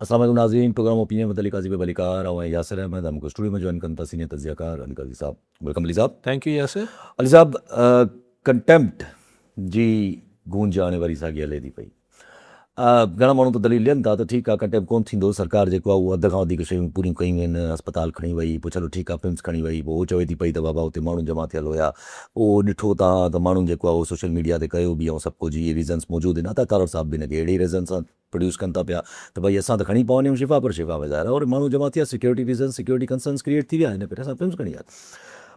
السلام عليڪم ناظرين programme opinion with Ali Qazi پي ڀليڪار آئون آهيان ياسر احمد ۽ مونکي اسٽوڊيو ۾ جوائن ڪن ٿا سينيئر تجزيه ڪار علي قاضي صاحب welcome Ali صاحب thank you Yasir Ali صاحب ڪنٽيمپٽ جي گونج هاڻي وري ساڳي هلي ٿي پئي گهڻا ماڻهو ته دليل ڏين ٿا ته ٺيڪ آهي ڪنٽيمپٽ ڪونه ٿيندو سرڪار جيڪو آهي اهو اڌ کان وڌيڪ شيون پوريون ڪيون آهن اسپتال کڻي وئي پوء چلو ٺيڪ آهي پمس کڻي وئي پوء هو چوي ٿي پئي ته بابا اتي ماڻهو جمع ٿيل هيا پوء ڏٺو تان ته ماڻهن جيڪو آهي اهو سوشل ميڊيا تي ڪيو به ۽ سڀ ڪجهه اهي ريزنس موجود آهن عطا تارڙ صاحب به هن کي اهڙي ئي ريزن سان پروڊيوس ڪن ٿا پيا ته ڀئي اسان ته کڻي پوندي آهيون شفا پر شفا ۾ ظاهر آهي وري ماڻهو جمع ٿيا security reasons security concerns create ٿي ويا ان ڪري اسان پمز کڻي آيا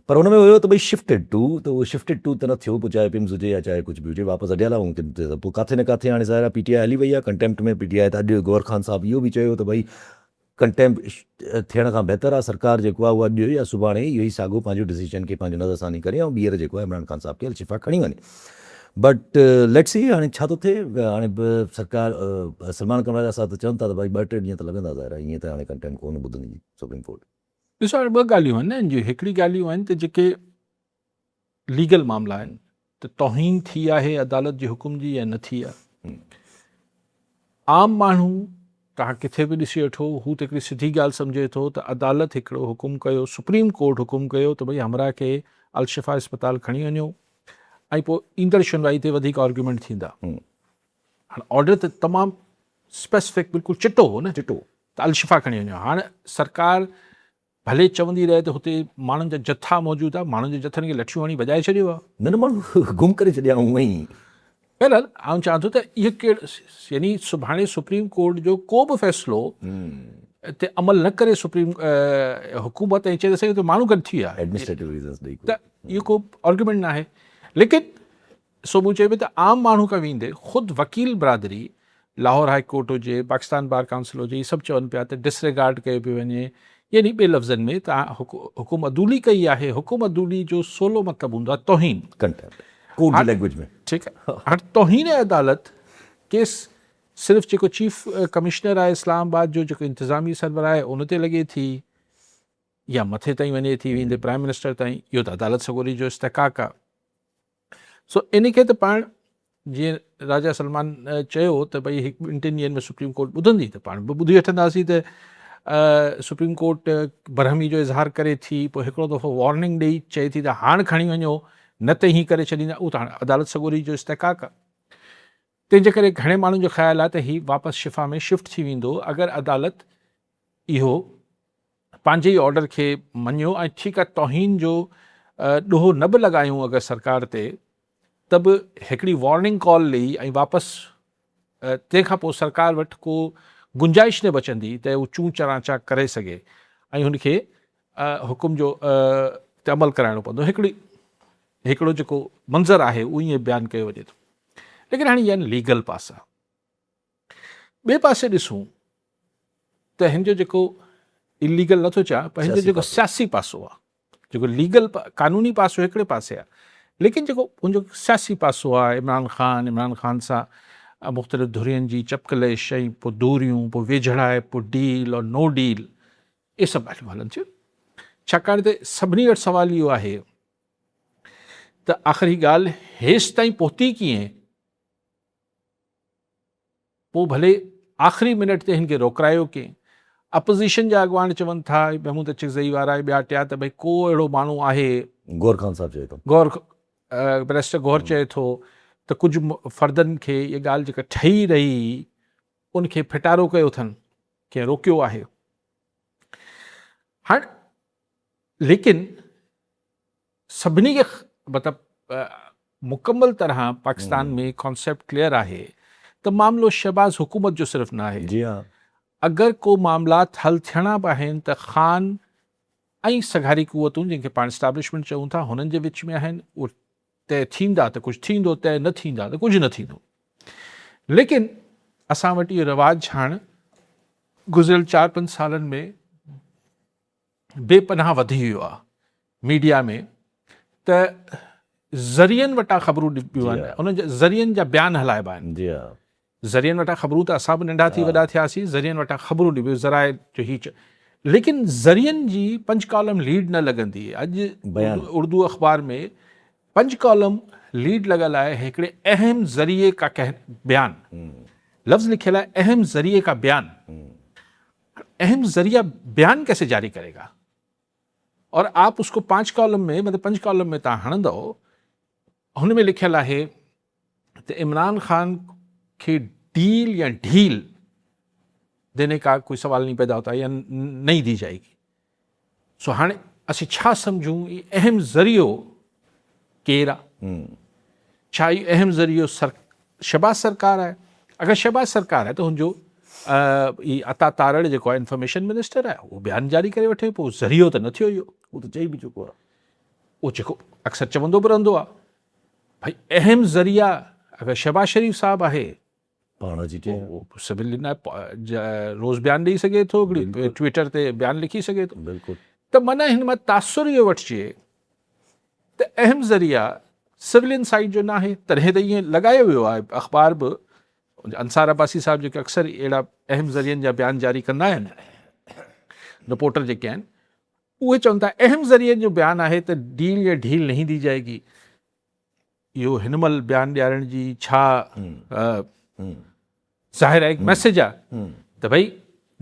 پر ان ۾ هيو ته ڀئي شفٽيڊ ٽو ته اهو شفٽيڊ ٽو ته نه ٿيو پوء چاهي پمز هجي يا چاهي ڪجهه به هجي واپس اڊيالا هو پوء ڪاٿي نه ڪاٿي هاڻي ظاهر آهي پي ٽي آء هلي وئي آهي ڪنٽيمپٽ ۾ پي ٽي آء ته اڄ گوهر خان صاحب اهو به چيو ته ڀئي ڪنٽيمپٽ ٿيڻ کان بهتر آهي سرڪار جيڪو آهي اهو اڄ يا سڀاڻي اهو ئي ساڳو پنهنجو ڊسيزن کي پنهنجو نظر ثاني ڪري ۽ ٻيهر جيڪو آهي عمران خان صاحب کي الشفا کڻي وڃي بٽ ليٽس سي هاڻي ڇا ٿو ٿئي هاڻي به سرڪار سلمان ڪمراجا صاحب ته چون ٿا ته ڀائي ٻه ٽي ڏينهن ته لڳندا ظاهر آهي ائين ته هاڻي ڪنٽيمپٽ ڪونه ٻڌندي سپريم ڪورٽ. ڏسو هاڻي ٻه ڳالهيون آهن نه ان جون هڪڙي ڳالهيون آهن ته جيڪي ليگل معاملا آهن ته توهين ٿي آهي عدالت جي حڪم جي يا نه ٿي آهي عام ماڻهو توهان ڪٿي به ڏسي وٺو هو ته هڪڙي سڌي ڳالهه سمجهي ٿو ته عدالت هڪڙو حڪم ڪيو سپريم ڪورٽ حڪم ڪيو ته ڀئي همراهه کي الشفا اسپتال کڻي وڃو ۽ پوء ايندڙ شنوائي تي وڌيڪ آرگيومينٽ ٿيندا. هاڻ آرڊر ته تمام اسپيسفڪ بلڪل چٽو هو نه چٽو ته الشفا کڻي وڃو. هاڻ سرڪار ڀلي چوندي رهي ته هتي ماڻهن جا جٿا موجود آهي، ماڻهن جي جٿن کي لٺيون هڻي ڀڄائي ڇڏيو آهي. نه نه ماڻهو گم ڪري ڇڏيا هونئن ئي. بهرحال آئون چوان ٿو ته اهو ڪهڙو يعني سڀاڻي سپريم ڪورٽ جو ڪو به فيصلو تي عمل نه ڪري سپريم حڪومت ۽ چئي ته سگهي ته ماڻهو گڏ ٿي ويا ايڊمنسٽريٽو ريزنس ڏئي ته اهو ڪو آرگيومينٽ نه آهي ليڪن سو مون چيو ته عام ماڻهو کان ويندي خود وڪيل برادري لاهور هائي ڪورٽ هجي پاڪستان بار ڪائونسل هجي هي سڀ چون پيا ته ڊس ريگارڊ ڪيو پيو وڃي يعني ٻي لفظن ۾ توهان حڪم عدولي ڪئي آهي حڪم عدولي جو سولو مطلب هوندو آهي توهين ڪنٽيمپٽ ڪورٽ جي لينگويج ۾ ٺيڪ آهي هاڻ توهين عدالت ڪيس صرف جيڪو چيف ڪمشنر آهي اسلام آباد جو جيڪو انتظامي سربراهه آهي ان تي لڳي ٿي يا مٿي تائين وڃي ٿي ويندي پرائم منسٽر تائين اهو ته عدالت سڳوري جو استحقاق آهي سو ان کي ته پاڻ جيئن راجا سلمان چيو ته ڀئي هڪ ٻن ٽن ڏينهن ۾ سپريم ڪورٽ ٻڌندي ته پاڻ به ٻڌي وٺنداسين ته سپريم ڪورٽ برهمي جو اظهار ڪري ٿي پوء هڪڙو دفعو وارننگ ڏئي چئي ٿي ته هاڻ کڻي وڃو نه ته هي ڪري ڇڏيندا اهو ته هاڻ عدالت سڳوري جو استحقاق آهي تنهن جي ڪري گهڻي ماڻهن جو خيال آهي ته هي واپس شفا ۾ شفٽ ٿي ويندو اگر عدالت اهو پنهنجي ئي آرڊر کي مڃيو ۽ ٺيڪ آهي توهين جو ڏوهه نه به لڳايون اگر سرڪار تي ته به هڪڙي وارننگ ڪال ڏئي ۽ واپس تنهن کان پوء سرڪار وٽ ڪو گنجائش نه بچندي ته هو چون چرانچا ڪري سگهي ۽ هن کي حڪم جو تي عمل ڪرائڻو پوندو هڪڙي هڪڙو جيڪو منظر آهي اهو ائين بيان ڪيو وڃي ٿو ليڪن هاڻي اها ليگل پاسا ٻئي پاسي ڏسون ته هن جو جيڪو اليگل نٿو چاهيان پر هن جو جيڪو سياسي پاسو آهي جيڪو ليگل قانوني پاسو هڪڙي پاسي آهي ليڪن جيڪو ان جو سياسي پاسو آهي عمران خان عمران خان سان مختلف ڌرين جي چپڪلش ۽ پوء دوريون پوء ويجهڙائي پوء ڊيل اور نو ڊيل اهي سڀ ڳالهيون هلن ٿيون ڇاڪاڻ ته سڀني وٽ سوال اهو آهي ته آخر هي ڳالهه هيستائين پهتي ڪيئن پوء ڀلي آخري منٽ تي هن کي روڪرايو ڪئين. اپوزيشن جا اڳواڻ چون ٿا، محمود اچڪزئي وارا ۽ ٻيا ٽيا ته ڀئي ڪو اهڙو ماڻهو آهي. گوهر خان صاحب چئي ٿو. گوهر بئريسٽر گوهر چئي ٿو ته ڪجهه فردن کي اها ڳالهه جيڪا ٺهي رهي هئي ان کي ڦٽارو ڪيو اٿن، ڪنهن روڪيو آهي. هاڻ ليڪن سڀني کي مطلب مڪمل طرح پاڪستان ۾ ڪانسيپٽ ڪليئر آهي ته معاملو شهباز حڪومت جو صرف نه آهي جي ها اگر ڪو معاملات حل ٿيڻا به آهن ته خان ۽ سگهاري قوتون جن کي پاڻ اسٽيبلشمينٽ چئون ٿا هنن جي وچ ۾ آهن اهي طئي ٿيندا ته ڪجهه ٿيندو طئي نه ٿيندا ته ڪجهه نه ٿيندو ليڪن اسان وٽ اهو رواج هاڻ گذريل چار پنج سالن ۾ بي پناهه وڌي ويو آهي ميڊيا ۾ ته ذريعن وٽان خبرون ڏبيون آهن انهن جا ذريعن جا بيان هلائبا آهن جي ها ذريعن وٽان خبرون ته اسان به ننڍا ٿي وڏا ٿياسين ذريعن وٽان خبرون ڏبيون ذرائع جو هي ليڪن ذريعن جي پنج ڪالم ليڊ نه لڳندي اڄ اردو اخبار ۾ پنج ڪالم ليڊ لڳل آهي هڪڙي اهم ذريعي کا بيان لفظ لکيل آهي اهم ذريعي کا بيان. اهم ذريعا بيان ڪيسي جاري ڪري گا اور آپ اس کو پانچ ڪالم ۾ مطلب پنج ڪالم ۾ تان هڻندو هن ۾ لکيل آهي ته عمران خان کي ڊيل يا ڍيل ديني کا ڪوئي سوال نہیں پيدا ہوتا يا نہیں دی جائے گي سو هاڻي اسين ڇا سمجهون هي اهم ذريعو ڪير آ ڇا هي اهم ذريعو سر شهباز سرڪار آهي اگر شهباز سرڪار آهي ته هن جو هي عطا تارڙ جيڪو آهي انفارميشن منسٽر آهي اهو بيان جاري ڪري وٺي پوء ذريعو ته نه ٿيو اهو اهو ته چئي به چڪو آهي اهو جيڪو اڪثر چوندو به رهندو آهي ڀائي اهم ذريعا اگر شهباز شريف صاحب آهي پاڻ اچي چئي اهو سول روز بيان ڏئي سگهي ٿو هڪڙي ٽوئيٽر تي بيان لکي سگهي ٿو بلڪل ته معنی هن مان تاثر اهو وٺجي ته اهم ذريعا سولين سائيڊ جو ناهي تڏهن ته ائين لڳايو ويو آهي اخبار به انصار عباسي صاحب جيڪي اڪثر اهڙا اهم ذريعن جا بيان جاري ڪندا آهن رپورٽر جيڪي آهن اهي چون ٿا اهم ذريعن جو بيان آهي ته ڊيل يا ڍيل نهين the جائي گي. اهو هن مهل بيان ڏيارڻ جي ڇا ظاهر آهي هڪ ميسيج آهي ته ڀئي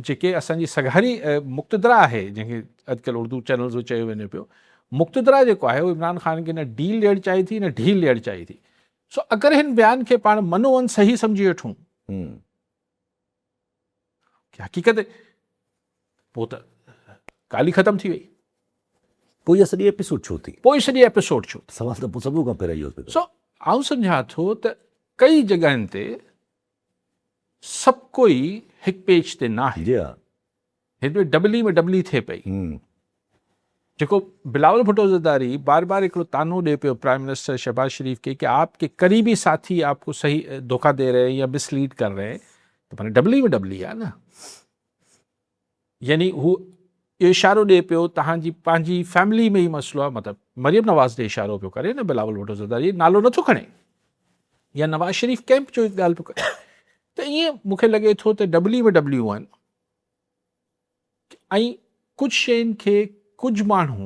جيڪي اسان جي سگهاري مقتدرا آهي جنهن کي اڄڪلهه اردو چينلز ۾ چيو وڃي پيو مقتدرا جيڪو آهي اهو عمران خان کي نه ڊيل ڏيڻ چاهي ٿي نه ڍيل ڏيڻ چاهي ٿي. سو اگر هن بيان کي پاڻ منو من صحيح سمجهي وٺون حقيقت پوء ته ڳالهه ئي ختم ٿي وئي. پوء اها سڄي ايپيسوڊ ڇو ٿي؟ پوء سڄي ايپيسوڊ ڇو ٿي؟ سوال ته پوء سڀ کان پهريان اهو پيدا. سو آئون سمجهان ٿو ته ڪئي جڳهين تي سڀ ڪوئي هڪ پيج تي ناهي. جي ها. هن ۾ ڊبلي ۾ ڊبلي ٿئي پئي. جيڪو بلاول ڀٽو زرداري بار بار هڪڙو طعنو ڏئي پيو پرائم منسٽر شهباز شريف کي ڪي آپ ڪي قريبي ساٿي آپ ڪو صحيح ڌوکا the رهي هين يا مس ليڊ ڪر رهي هين ته معنيٰ ڊبلي ۾ ڊبلي آهي نه يعني هو اهو اشارو ڏئي پيو تهان جي پنهنجي فيملي ۾ ئي مسئلو آهي مطلب مريم نواز ڏي اشارو پيو ڪري نه بلاول ڀٽو زرداري نالو نٿو کڻي يا نواز شريف ڪيمپ جو ڳالهه پيو ڪري ته ائين مونکي لڳي ٿو ته ڊبلي ۾ ڊبليون آهن ۽ ڪجهه شين کي ڪجهه ماڻهو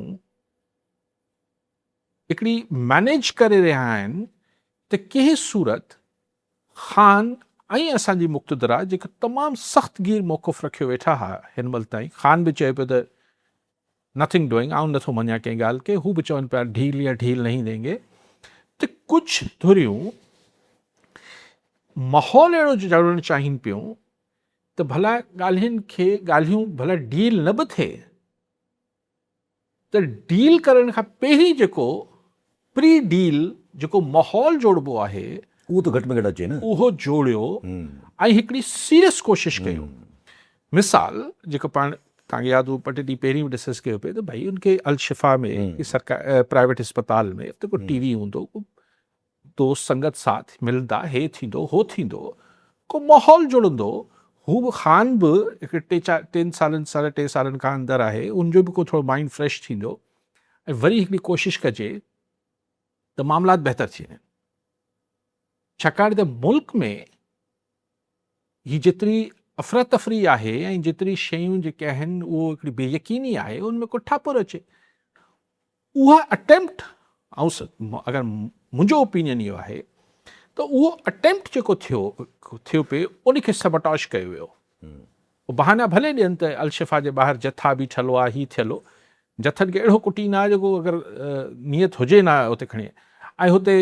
هڪڙي مئنيج ڪري رهيا آهن ته ڪنهن صورت خان ۽ اسان جي مقتدرا جيڪو تمام سخت گير موقف رکيو ويٺا ها هن مهل تائين خان به چئي پيو ته نٿنگ ڊوئنگ آئون نٿو مڃان ڪنهن ڳالهه کي هو به چون پيا ڍيل يا ڍيل نهين دينگي ته ڪجهه ڌريون ماحول اهڙو جوڙڻ چاهين پيون ته ڀلا ڳالهين کي ڳالهيون ڀلا ڊيل نه به ٿئي ته ڊيل ڪرڻ کان پهرين جيڪو پري ڊيل جيڪو ماحول جوڙبو آهي اهو ته گهٽ ۾ گهٽ اچي نه اهو جوڙيو ۽ هڪڙي سيريس ڪوشش ڪيو مثال جيڪو پاڻ توهان کي ياد هو ٻه ٽي ڏينهن پهرين به ڊسڪس ڪيو پئي ته ڀائي ان کي الشفا ۾ سرڪار پرائيويٽ اسپتال ۾ اتي ڪو ٽي وي هوندو دوست سنگت ساٿ ملندا، هي ٿيندو هو ٿيندو، ڪو ماحول جڙندو، هو به خان به هڪ ٽي چار ٽن سالن ساڍا ٽي سالن کان اندر آهي، ان جو به ڪو ٿورو مائنڊ فريش ٿيندو ۽ وري هڪڙي ڪوشش ڪجي ته معاملات بهتر ٿي وڃن. ڇاڪاڻ ته ملڪ ۾ هي جيتري افراتفري آهي ۽ جيتري شيون جيڪي آهن اهو هڪڙي بي يقيني آهي ان ۾ ڪو ٺاپر اچي. اها اٽيمپٽ آئون اگر منهنجو اوپينين اهو آهي ته اهو اٽيمپٽ جيڪو ٿيو ٿيو پئي ان کي سبٽاش ڪيو ويو. بهانا ڀلي ڏين ته الشفا جي ٻاهر جٿا بيٺل هئا هي ٿيل هو جٿن کي اهڙو ڪٽيندا جيڪو اگر نيت هجي نه اتي کڻي ۽ هتي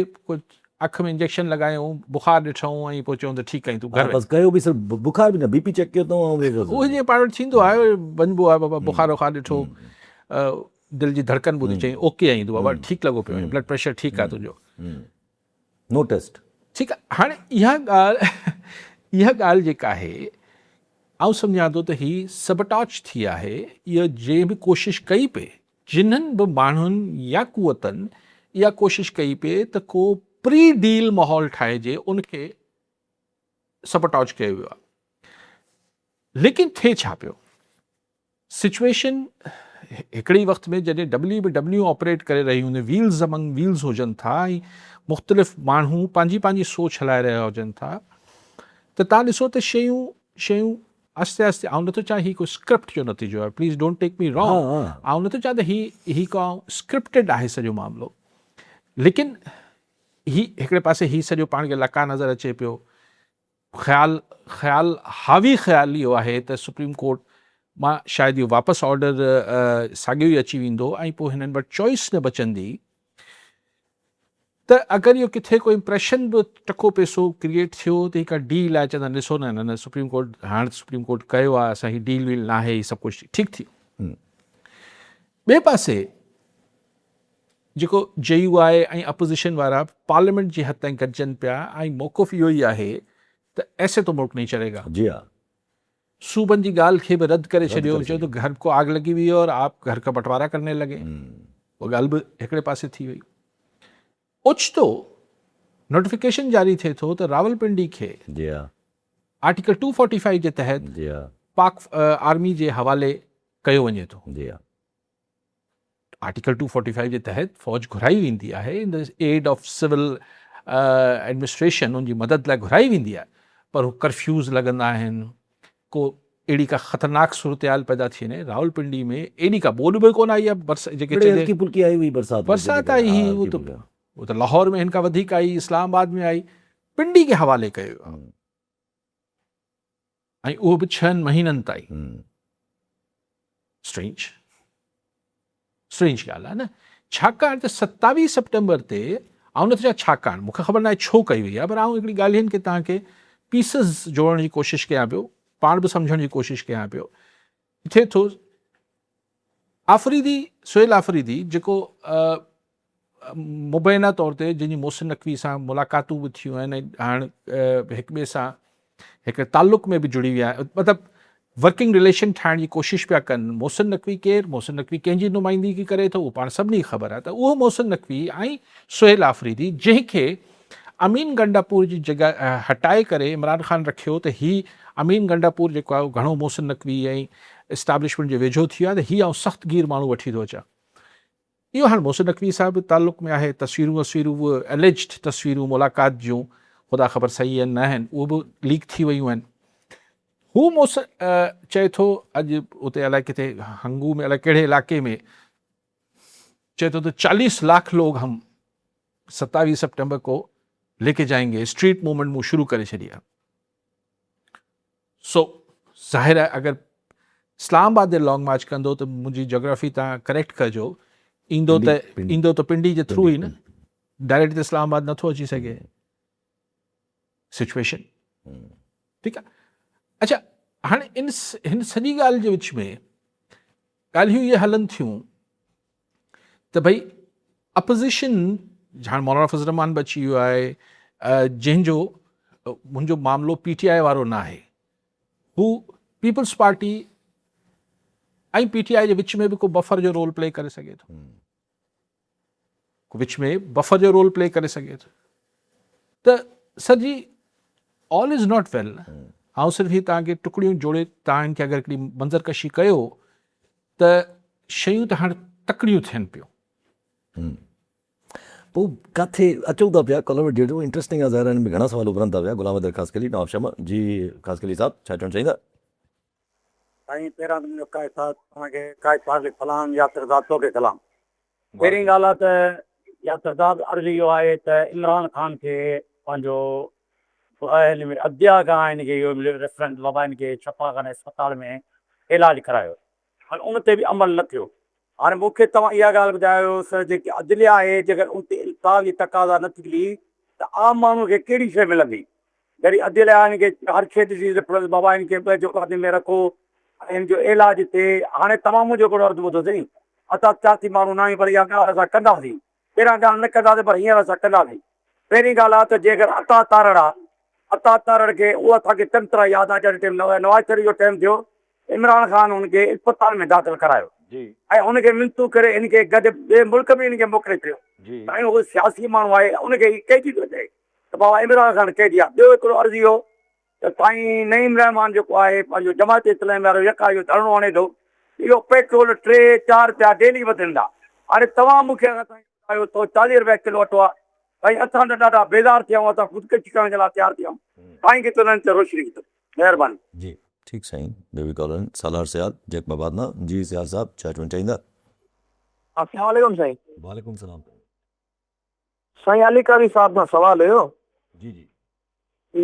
اک ۾ انجيڪشن لڳايائون بخار ڏٺائون ۽ پوء چيائون ته ٺيڪ آهين تون گهر وڃ. بس ڪيو به صرف بخار به نه بي پي چيڪ ڪيو اٿئون ۽ بس. اهو جيئن پاڻ وٽ ٿيندو آهي وڃبو آهي بابا بخار وخار ڏٺو دل جي ڌڙڪن ٻڌي چيائين اوڪي آهين تون بابا ٺيڪ لڳو پيو آهين بلڊ پريشر ٺيڪ آهي تنهنجو. نو ٽيسٽ. ٺيڪ آهي هاڻي اها ڳالهه اها ڳالهه جيڪا آهي آئون سمجهان ٿو ته هي سبٽاچ ٿي آهي اها جنهن به ڪوشش ڪئي پئي جنھن به ماڻھن يا قوتن اها ڪوشش ڪئي پئي ته ڪو پري ڊيل ماحول ٺاهجي ان کي سبوٽاج ڪيو ويو آهي. ليڪن ٿئي ڇا پيو؟ سچويشن هڪڙي ئي وقت ۾ جڏهن ڊبليو به ڊبليو آپريٽ ڪري رهيون هونديون ويلز امنگ ويلز هجن ٿا ۽ مختلف ماڻهو پنهنجي پنهنجي سوچ هلائي رهيا هجن ٿا ته تان ڏسو ته شيون شيون آهستي آهستي آئون نٿو چاهيان هي ڪو اسڪرپٽ جو نتيجو آهي please don't take me wrong آئون نٿو چاهيان ته هي هي ڪو اسڪرپٽيڊ آهي سڄو معاملو ليڪن هي هڪڙي پاسي هي سڄو پاڻ کي لڪا نظر اچي پيو خيال خيال حاوي خيال اهو آهي ته سپريم ڪورٽ مان شايد اهو واپس آرڊر ساڳيو ئي اچي ويندو ۽ پوء هنن وٽ چوائس نه بچندي ته اگر اهو ڪٿي ڪو امپريشن به ٽڪو پئسو ڪريئيٽ ٿيو ته هي ڪا ڊيل آهي چوندا ڏسو نه هنن سپريم ڪورٽ هاڻ سپريم ڪورٽ ڪيو آهي اسان هي ڊيل ويل ناهي هي سڀ ڪجهه ٺيڪ ٿي ٻئي پاسي جيڪو جي يو آء ۽ اپوزيشن وارا پارليامينٽ جي حد تائين گڏجن پيا ۽ موقف اهو ئي آهي ته ايسي تو ملڪ نهين چلي گا. جي ها. صوبن جي ڳالهه کي به رد ڪري ڇڏيو، چيو ته گهر ڪو آگ لڳي هئي اور آپ گهر ڪا بٽوارا ڪرني لڳي. اها ڳالهه به هڪڙي پاسي ٿي وئي. اوچتو نوٽيفڪيشن جاري ٿئي ٿو ته راولپنڊي کي جي ها. آرٽيڪل ٽو فورٽي فائيو جي تحت جي ها. پاڪ آرمي جي حوالي ڪيو وڃي ٿو. جي ها. آرٽيڪل ٽو فورٽي فائيو جي تحت فوج گهرائي ويندي آهي in the aid of civil administration ان جي مدد لاء گهرائي ويندي آهي پر هو ڪرفيوز لڳندا آهن ڪو اهڙي ڪا خطرناڪ صورتحال پيدا ٿي وڃي راولپنڊي ۾ ايڏي ڪا ٻوڏ به ڪونه آئي آهي برس جيڪي چئجي هلڪي ڦلڪي آئي هئي برسات برسات آئي هئي هو ته هو ته لاهور ۾ هن کان وڌيڪ آئي اسلام آباد ۾ آئي پنڊي کي حوالي ڪيو ويو ۽ اهو به ڇهن مهينن تائين. اسٽرينج اسٽرينج ڳالهه آهي نه ڇاڪاڻ ته 27 سيپٽمبر تي آئون نٿو چوان ڇاڪاڻ مونکي خبر ناهي ڇو ڪئي وئي آهي پر آئون هڪڙي ڳالهين کي توهان کي پيسز جوڙڻ جي ڪوشش ڪيان پيو پاڻ به سمجهڻ جي ڪوشش ڪيان پيو ٿئي ٿو آفريدي سهيل آفريدي جيڪو مبينا طور تي جنهن جي محسن نقوي سان ملاقاتون به ٿيون آهن ۽ هاڻ هڪ ٻئي سان هڪ تعلق ۾ به جڙي ويا آهن مطلب ورڪنگ رليشن ٺاهڻ جي ڪوشش پيا ڪن محسن نقوي ڪير محسن نقوي ڪنهن جي نمائندگي ڪري ٿو اهو پاڻ سڀني کي خبر آهي ته اهو محسن نقوي ۽ سهيل آفريدي جنهن کي امين گنڊاپور جي جڳهه هٽائي ڪري عمران خان رکيو ته هي امين گنڊاپور جيڪو آهي گهڻو محسن نقوي ۽ اسٽيبلشمينٽ جي ويجهو ٿي ويو آهي ته هي آئون سخت گير ماڻهو وٺي ٿو اچان اهو هاڻ محسن نقوي سان به تعلق ۾ آهي، تصويرون وصويرون به Alleged تصويرون ملاقات جون خدا خبر صحيح آهن نه آهن اهو به ليڪ ٿي ويون آهن. هو محسن چئي ٿو اڄ اتي الائي ڪٿي هنگو ۾ الائي ڪهڙي علائقي ۾ چئي ٿو ته چاليس لاک لوگ هم ستاويهه سيپٽمبر ڪو ليڪي جائين گي اسٽريٽ موومينٽ مون شروع ڪري ڇڏي آهي. سو ظاهر آهي اگر اسلام آباد تي لانگ مارچ ڪندو ته منهنجي جاگرافي تان ڪريڪٽ ڪجو ايندو ته ايندو ته پنڊي جي ٿرو ئي نه ڊائريڪٽ ته اسلام آباد نٿو اچي سگهي سچويشن ٺيڪ آهي اچھا هاڻي ان هن سڄي ڳالهه جي وچ ۾ ڳالهيون اهي هلن ٿيون ته ڀئي اپوزيشن هاڻ مولانا فضل الرحمان به اچي ويو آهي جنهن جو منهنجو معاملو پي ٽي آء وارو نه آهي هو پيپلز پارٽي ۽ پي ٽي آء جي وچ ۾ به ڪو بفر جو رول پلي ڪري سگهي ٿو ڪو وچ ۾ بفر جو رول پلي ڪري سگهي ٿو ته سر جي آل is not well آئون صرف هي توهان کي ٽڪڙيون جوڙي توهان کي اگر هڪڙي منظر ڪشي ڪيو ته شيون ته هاڻ تڪڙيون ٿين پيون. پوء ڪاٿي اچون ٿا پيا ڪالر وٽ جهڙو انٽرسٽنگ آ ظاهر آ هن ۾ گهڻا سوال اڀرن ٿا پيا غلام حيدر خاصخيلي نواب شاهه مان جي خاصخيلي صاحب ڇا چوڻ چاهيندا. سائين پهريان ته منهنجو قائد صاحب توهان کي قائد صاحب کي سلام ياسر صاحب توکي سلام پهرين ڳالهه آ ته ياسر صاحب عرض اهو آهي ته عمران خان کي پنهنجو هن ۾ عدليه کان هن کي اهو مليو ريفرنس بابا هن کي شفاخانه اسپتال ۾ علاج ڪرايو هاڻي ان تي به عمل نه ٿيو هاڻي مون کي توهان اها ڳالهه ٻڌايو سر جيڪي عدليه آهي جيڪر ان تي انصاف جي تقاضا نه ٿيندي ته عام ماڻهو کي ڪهڙي شيء ملندي جڏهن عدليه هن کي هر شيء ڏسي ريفرنس بابا هن کي پنهنجو کاتي ۾ رکو ۽ هن جو علاج ٿئي هاڻي توهان منهنجو هڪڙو عرض ٻڌو سائين اسان سياسي ماڻهو نه آهيون پر اها ڳالهه اسان ڪنداسين پهريان ڳالهه نه ڪنداسين پر هينئر اسان ڪنداسين. پهرين ڳالهه آ ته جيڪر عطا تارڙ آ، عطا تارڙ کي اهو اسان کي چڱ طرح ياد آ جڏهن ٽيم نواز شريف جو ٽيم ٿيو عمران خان هن کي اسپتال ۾ داخل ڪرايو ۽ هن کي منتون ڪري هن کي گڏ ٻئي ملڪ ۾ هن کي موڪلي ڇڏيو. سائين هو سياسي ماڻهو آهي ان کي هي قيدي ٿو چئي ته بابا عمران خان قيدي آ. ٻيو هڪڙو عرض اهو ته سائين نعيم الرحمان جيڪو آهي پنهنجو جماعت اسلامي وارو يڪا اهو ڌرڻو هڻي ٿو اهو پيٽرول 3 4 رپيا ڊيلي وڌن ٿا هاڻي توهان مون کي اگر سائين ٻڌايو 140 رپيا ڪلو اٽو آهي سائين اسان ته ڏاڍا بيزار ٿيا آهيون اسان خودڪشي ڪرڻ جي لاء تيار ٿي ويا آهيون سائين کي تنهن تي روشني وجهو مهرباني. جي ٺيڪ سائين بيبي ڪالوني سالار سيال جيڪب آباد مان جي سيال صاحب ڇا چوڻ چاهيندا. السلام عليڪم سائين. وعليڪم السلام. سائين علي قاري صاحب کان سوال هيو. جي جي.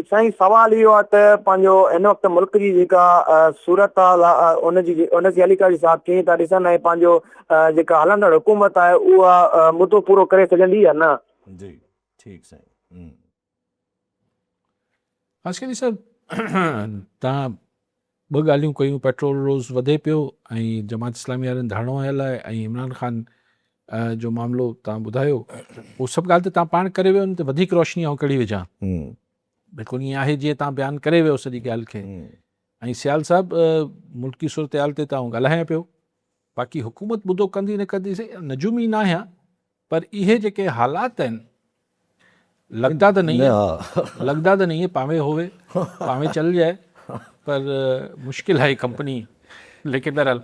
سائين سوال اهو آهي ته پنهنجو هن وقت ملڪ جي جيڪا صورتحال آهي ان جي ان کي علي قاضي صاحب ڪيئن ٿا ڏسن ۽ پنهنجو جيڪا هلندڙ حڪومت آهي اها مدو پورو ڪري سگهندي يا نه؟ جي ٺيڪ سائين. خاص علي صاحب تان ٻه ڳالهيون ڪيون پيٽرول روز وڌي پيو ۽ جماعت اسلامي وارن ڌرڻو هنيل آهي ۽ عمران خان جو معاملو تان ٻڌايو اهو سڀ ڳالهه ته تان پاڻ ڪري ويو ان تي وڌيڪ روشني آئون ڪهڙي وجهان بلڪل ائين آهي جيئن تان بيان ڪري ويو سڄي ڳالهه کي ۽ سيال صاحب ملڪي صورتحال تي ته آئون ڳالهايان پيو باقي حڪومت ٻڌو ڪندي نه ڪندي سي نجومي نه آهيان پر اهي جيڪي حالات آهن لڳدا ته نہیں لڳدا ته نہیں پاوي ہووي پاوي چل جائي پر مشڪل آهي ڪمپني ليڪن بهرحال